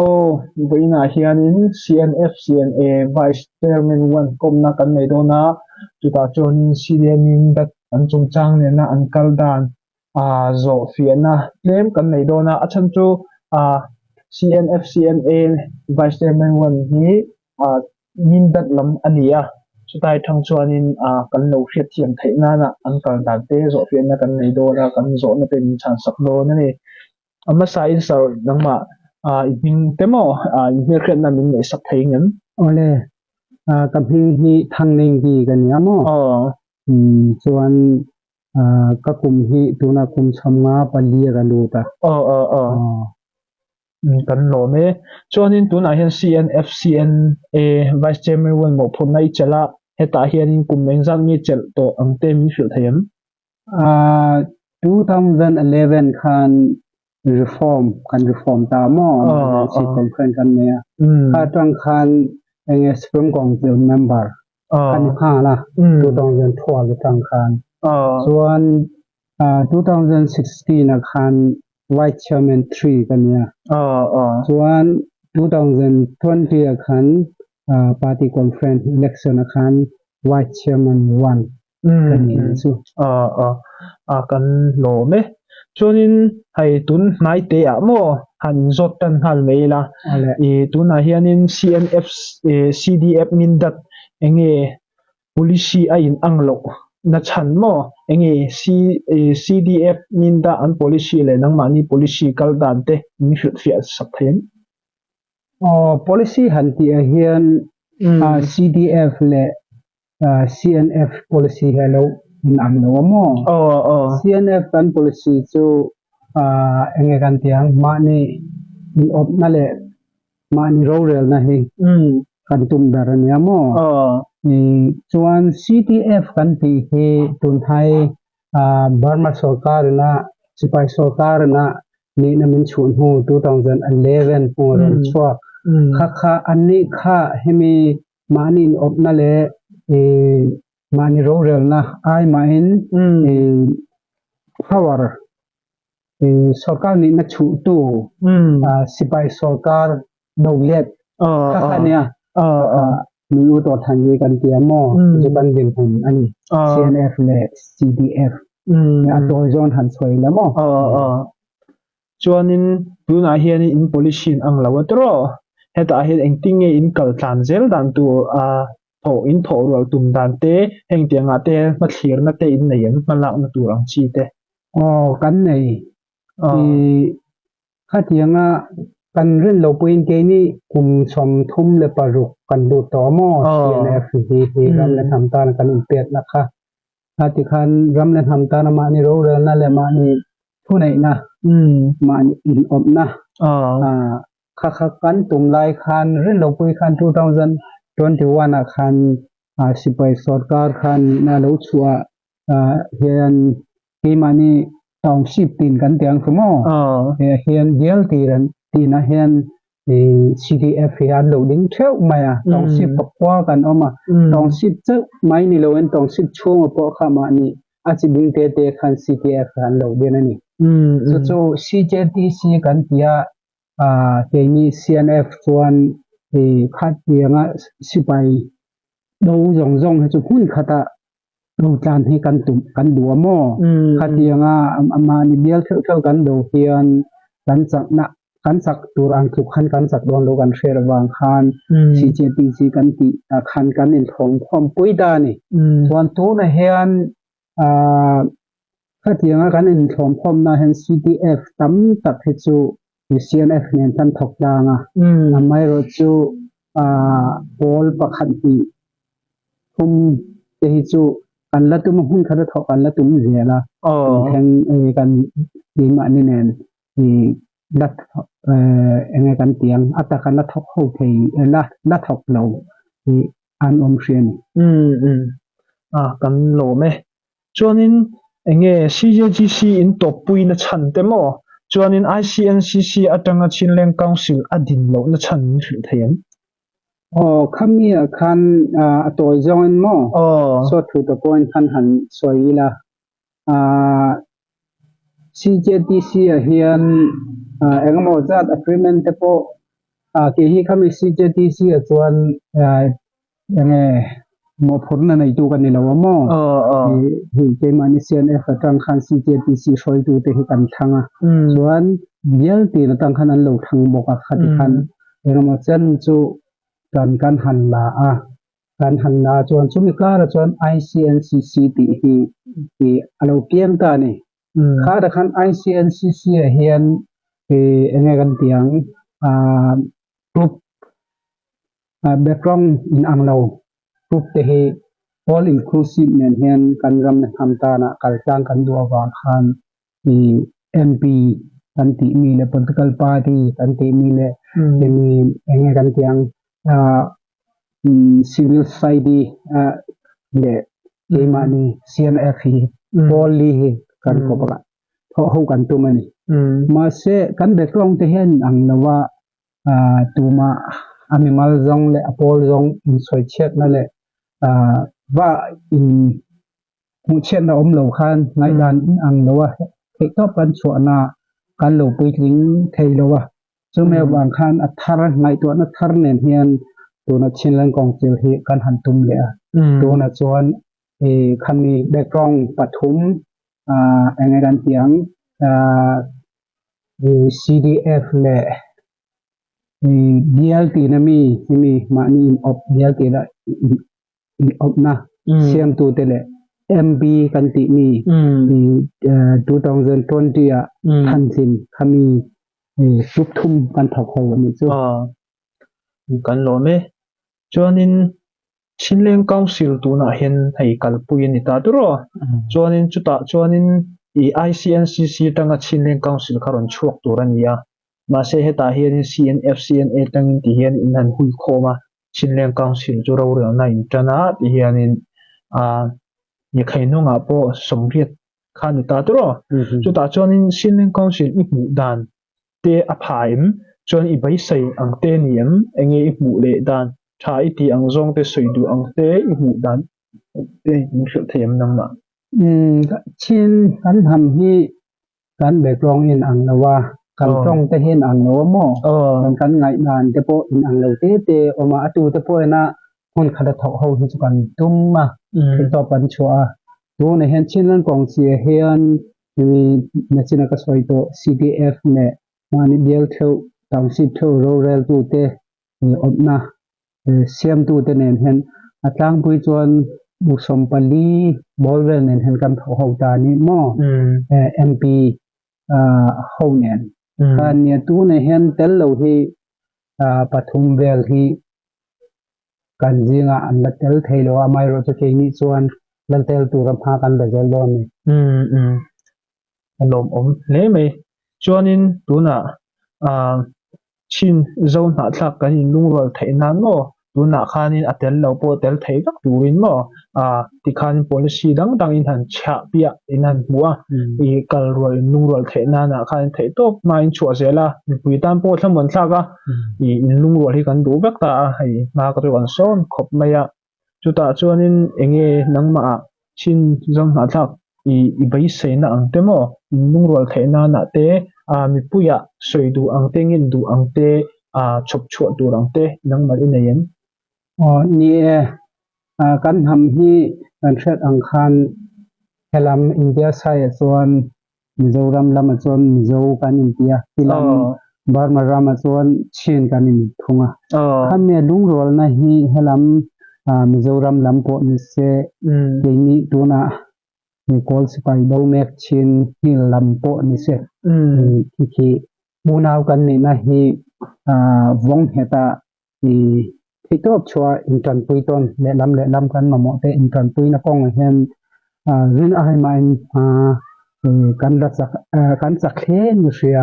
Aw, vawiinah hianin CNFCNA Vice Chairman one kawmna kan nei dawn a, chutah chuanin CDM-in dat an chungchang nena an kal dan zawh fiahna tlem kan nei dawn a, a chhan chu CNFCNA Vice Chairman one hi min dat lam a ni a, chutai thang chuanin kan lo hriatthiam theih nana an kal dan te zawh fiahna kan nei dawn a, kan zawhna te min chhansak dawn a ni. A hmasa in sir nangmah i hming te maw i hmelhriatna min ngaihsak thei ngem? Awle, ka hming hi Thangnenggi ka nia maw? Aw. Chuan ka kum hi tunah kum chhamnga pali a ka lut a. Aw aw aw. Kan lawm e. Chuanin tunah hian CNFCNA Vice Chairman Wan mawhphurhna i chelh a, hetah hianin kum engzat nge chelh tawh ang te min hrilh thei em? 2011 khan reform kan reform ta maw emergency conference kan nei a kha atang khan enge Supreme Council member kan nghal a 2012 atang khan chuan 2016 ah khan Vice Chairman 3 ka nia chuan 2020 ah khan party conference election ah khan Vice Chairman 1 ka ni ang chu. A kan lawm e. Chuanin hei tun hnai te ah maw han inzawt tan nghal mai ila. I tunah hianin CNF CDF Mindat enge policy a in ang loh na chhan maw enge CDF Minda an policy leh nangmahni policy kal dan te min hrilhfiah sak thei em? Aw policy han tih ah hian CDF leh CNF policy hi a lo inang lo a maw? CNF kan policy chu eng nge kan tih ang mahni inawpna leh mahni rorelna hi kan tum ber a nia maw? Chuan CTF kan tih hi tunhai Burma sorkarina sipai sorkarina nihna min chhuh hnu 2011 hnu a rawn chhuak kha kha annih kha hemi Mahni inawpna leh mahni rorelna ai mahin power sorkar nihna chhuhtu sipai sorkar do let kha kha nia nui u tawh than hi kan ti a maw chu kan dinhmun a ni CNF leh CDF a tawi zawn han sawi la maw. Chuanin tunah hian in policy in ang lo a tiraw? Hetah hian engtin nge in kal tlan zel dan tur a thawh in thawh rual tum dan te, heng tiangah te hmathlirna te in nei em hmalakna tur ang chi te? Aw kan nei. I khatianga kan rin lo pawhin keini kum 36 kan lut tawh a maw? CNF hi hi ram leh hnam tana kan inpekna kha. Kha tikhan ram leh hnam tana mahni rorelna leh mahni thuneihna, mahni inawpna kha kha kan tum lai khan rinlopui khan 2021 ah khan sipai sorkar khan nihna lo chhuah hian keimahni township tin kan ti ang chu maw? Hian bial tir an tihna hian CDF hi an lo ding theuh mai a, township pakua kan awm a, township chauh mai ni loin township chhunga pawh kha mahni a chi ding te te khan CDF hi an lo din a ni. Chu chu CJTC kan ti a, keini CNF chuan khatianga sipai do zawng zawng hi chu hmun khatah rotlan hi kan tum kan duh a maw? Khatianga mahni bial theuh theuh kan do hian kan chakna kan chak tur ang tluk khan kan chak dawn lo kan hriat avang khan CJPC kan tih ah khan kan inthawm khawm pui ta a ni. Chuan tunah hian khatianga kan inthawm khawmna hian CDF tam tak hi chu CNF nen kan thawk tlang a, amaherawhchu pawl pakhat hnih thum te hi chu kan la tum a, hmun khat a thawk kan la tum zel a, tun thleng kan keimahni nen la eng nge kan tih ang a taka la thawk ho thei la la thawk lo hi an awm hria a ni. A kan lawm e. Chuanin eng nge CJGC in tawppuina chhan te maw? Chuanin ICNCC atanga Chinleng Council a din lohna chhan min hrilh thei em? Aw, khami ah khan a tawi zawngin maw? Saw thu te pawhin khan han sawi ila. CJTC ah hian engemaw zat agreement te pawh Kei hi khami CJTC ah chuan enge mawhphurhna neitu ka ni lo a maw? Hei keimahni CNF atang khan CJTC hruaitute hi kan thlang a, chuan bial tin atang khan an lo thlang bawk a, khati khan engemaw chen chu kan kan han la a, kan han la chuan chumi karah chuan ICNCC tih hi a lo piang ta a ni. Kha khan ICNCC ah hian enge kan tih ang group background in ang lo group te hi all inclusive nen hian kan ram leh hnam tana kal tlang kan duh avang khan MP kan tih mi leh political party kan tih mi leh emi enge kan tih ang civil society leh keimahni CNF hi pawl li hi kan kawp a, thawh ho kan tum a ni. Mahse kan background te hian ang lo a, tumah a mimal zawng leh a pawl zawng insawi chhiatna leh va in hmuhchhiatna awm lo khan ngaihdan in ang lo a, theihtawp kan chhuahna kan lo puitling thei lo a. Chumi avang khan a thar, ngaihtuahna thar nen hian tuna Chinland Council hi kan han tum leh a. Tunah chuan khami background pathum eng nge kan tih ang CDF leh bial tihna mi hemi mahni inawp bial tihna inawpna siamtute leh MB kan tih mi 2020 ah thantlin khami group thum kan thawk ho a nih chu. Kan lawm e. Chuanin Chinleng Council tunah hian hei kalpui a ni ta tur aw. Chuanin chutah chuanin i ICNCC atanga Chinleng Council kha rawn chhuak tur a ni a. Mahse hetah hianin CNF, CNA tangin ti hian in han hui khawm a, Chinleng Council chu rorelna in tan a ti hianin Ngekhei hnungah pawh sawmriat kha a ni ta tur aw. Chutah chuanin Chinleng Council i hmuh dan te a pha em? Chuan i beisei ang te ni em? Enge i hmuh leh dan tha i tih ang zawng te sawi duh ang te i hmuh dan te min hrilh thei em nangmah? Chin kan hnam hi kan background in ang lo a, kan tawng te hi in ang lo a maw? Kan kan ngaihdan te pawh in ang lo te te awm a, a tu te pawh ina hmun khat a thawk ho hi chu kan tum a, theihtawp kan chhuah a. Tunah hian Chinland kawng chiah hian hemi nachina ka sawi tawh CDF leh mahni bial theuh township theuh roreltu te awmna siamtute nen hian a tlangpui chuan 40 ball vel nen hian kan thawk ho ta a ni maw? MP ho nen khan nia tunah hian tel lo hi pathum vel hi kan zingah an la tel thei lo a, amaherawhchu keini chuan la tel tura hma kan la zel dawn a ni. A lawmawm hle mai. Chuanin tunah Chin zo hnahthlak kan inlungrual theih nan maw? Tunah khanin a tel lo pawh tel thei vek turin maw? Tikhan policy dang dang in han chhiah piah in han hmu a, i kal rual inlungrual theih nanah khan theih tawp hma in chhuah zel a, mipui tan pawh thlamuan thlak a, i inlungrual hi kan duh vek ta a, hei hma ka chu kan sawn khawp mai a. Chutah chuanin enge nangmahah chin zo hnahthlak i i beiseina ang te maw, inlungrual theih nanah te, mipuiah sawi duh ang te, ngin duh ang te, chhawp chhuah tur ang te nangmah i nei em? Aw ni e, kan hnam hi kan hriat ang khan helam India side ah chuan Mizoram lamah chuan Mizo kan inti a, tilam Burma ramah chuan Chin kan in thung a. Khami lungrualna hi helam Mizoram lam pawh ni se, keini tunah Kawl sipai do mek Chin hill lam pawh ni se, khi khi unau kan nihna hi vawng ngheta theihtawp chhuah intanpui tawn lehlam lehlam kan mamawh te intanpuina kawngah hian rin ai mahin kan la chak kan chak hle ni hria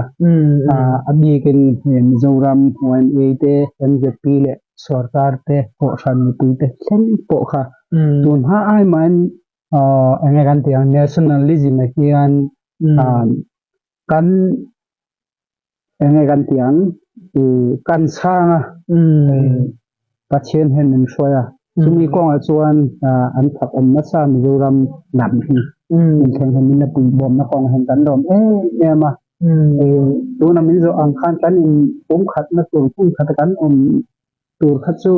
a bikin Mizoram YMA te MZP leh sorkar te kohhran mipui te thleng pawh kha tun hma ai mahin eng nge kan tih ang nationalism ah hian kan eng nge kan tih ang kan chhang a Pathian hian min hruai a chumi kawngah chuan an fak awm nasa Mizoram lam hi min thleng hian min la puibawmna kawngah hian kan lawm em em a. Tuna min zawh ang khan kan in pumkhatna tur hmun khata kan awm tur kha chu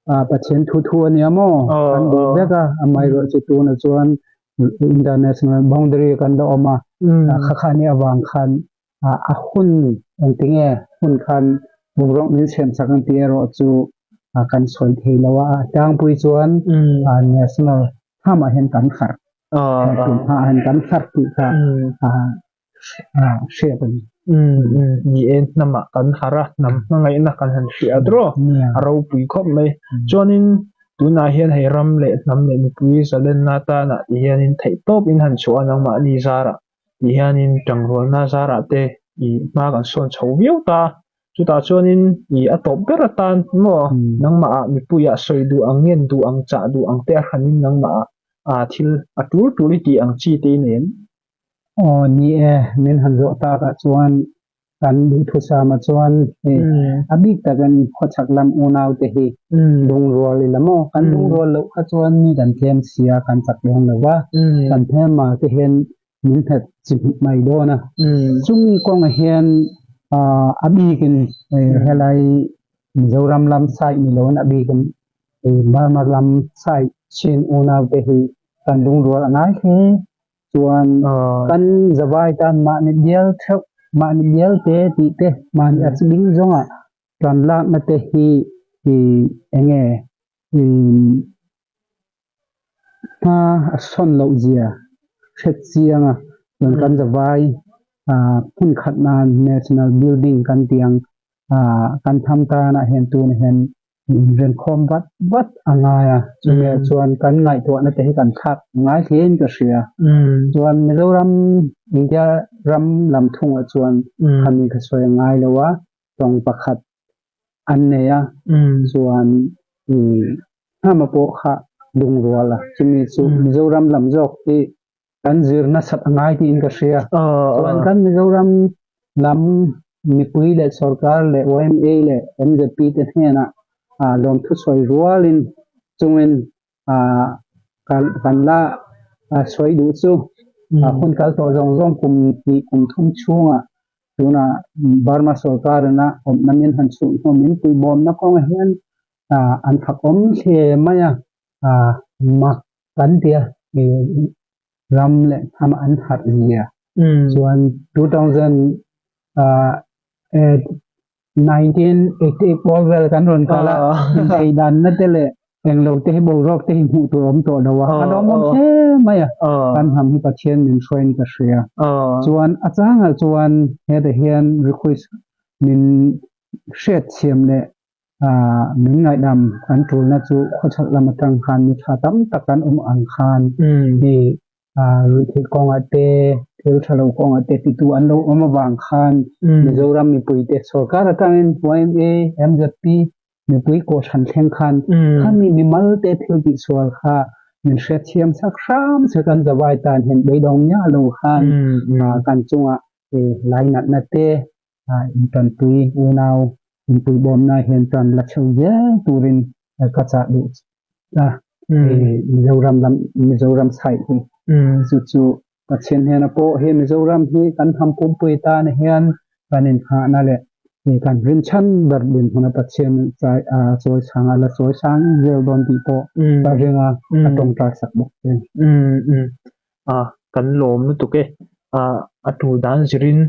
Pathian thu thu a nia maw? Kan duh vek a, amaherawhchu tuna chuan international boundary kan la awm a, kha kha nih avang khan a hun engtinge hun khan boruak min siam chak ang tih erawh chu kan sawi thei lo a, a tlangpui chuan national hmamah hian kan harh, tun hmaah hian kan harh tih kha hriat a ni. Ni e, hnamah kan harh a, hnam hmangaihna kan han hria tawh a ropui khawp mai. Chuanin tunah hian hei ram leh hnam leh mipui zalenna atana ti hianin theihtawp in han chhuah a nangmahni zarah ti hianin tangrualna zarah te i hma kan sawn chho viau ta. Chutah chuanin i a tawp ber atan maw nangmahah mipuiah sawi duh ang ngen duh ang chah duh ang te a hranin nangmahah thil a tul tul i tih ang chi te i nei em? Aw ni e, min han zawh takah chuan kan duhthusama chuan hei a bik takin khawchhak lam unaute hi lungrual ila maw? Kan lungrual loh kha chuan mi kan tlem si a, kan chak dawn lo va, kan hmelma te hian min nghet chi hmuh mai dawn a. Chumi kawngah hian a bikin helai Mizoram lam side ni loin a bikin Burma lam side Chin unaute hi kan lungrual a ngai hle. Chuan kan zavai tan mahni bial theuh, mahni bial te tih te, mahni a chibing zawnga tan lakna te hi enge hma a sawn loh zia hre chiang a. Chuan kan zavai hmun khat nan national building kan tih ang kan tham tanah hian tunah hian Inrenkhawm vat vat a ngai a, chumi ah chuan kan ngaihtuahna te hi kan thlak ngai hlein ka hria. Chuan Mizoram, India ram lam thungah chuan khami ka sawi a ngai lo a, tawng pakhat an nei a, chuan hnama pawh kha lungrual a, chumi chu Mizoram lam zawk hi kan zir nasat a ngai tiin ka hria. Chuan kan Mizoram lam mipui leh sorkar leh YMA leh MZP te hnenah lawmthu sawi rualin chungin kan la sawi duh chu hun kal tawh zawng zawng kum hnih kum thum chhungah tunah Burma sorkarina awmna min han chhuh hnu min puibawmna kawngah hian an fakawm hle mai a, mak Kan tia ram leh hnam an harh zia chuan 2019 pawl vel kan rawn kal a, inthei danna te leh englo te hi boruak te hi hmuh tur a awm tawh lo a, a lawmawm hle mai a, kan hnam hi Pathian min hruaiin ka hria. Chuan a changah chuan hetah hian request min hriatthiam leh Min ngaihdam kan tulna chu khawchhak lam atang khan mi tha tam tak kan awm ang khan hei ruihtheih kawngah te thil tha lo kawngah te titu an lo awm avang khan Mizoram mipui te sorkar atangin YMA, MZP mipui kohhran thleng khan khami mimal te thil tihsual kha min hriatthiam chak hram se kan zavai tan hian beidawng miah lo khan kan chungah lainatna te Intanpui unau inpuibawmna hian chuan la chheu zel turin ka chah duh a, Mizoram lam Mizoram side hi chu chu Pathian hnena pawh hi Mizoram hi kan hnam pumpui tan hian kan inghahna leh kan rinchhan ber dinhmuna Pathian chawi sang a la chawi sang zel dawn tih pawh ka ring a, ka tawngtai sak bawk che. Kan lawm lutuk e. A tul dan zirin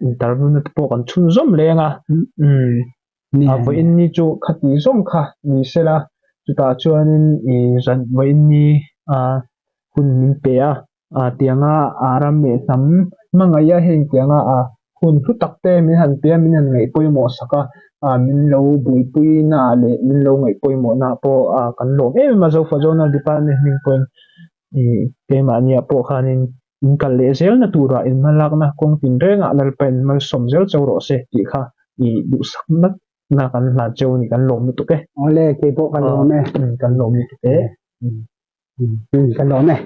interview na te pawh kan chhun zawm leng a. Vawiin ni chu khati zawm kha ni sela chutah chuanin zan vawiin ni hun min pe a. Tianga ram leh hnam hmangaih a heng tianga hun hlu tak te min han pe a min han ngaih pawimawh sak a min lo buaipui naah leh min lo ngaih pawimawh naah pawh kan lawm em em a Zofa Zonal Department hming pawhin Keimahniah pawh khanin in kal leh zelna turah in hmalakna kawng tinrengah Lalpa in malsawm zel cho rawh se tih kha i duhsak natna kan hlan cheu a ni, kan lawm lutuk e. Awle, kei pawh ka lawm e. Kan lawm lutuk e. Ka lawm e.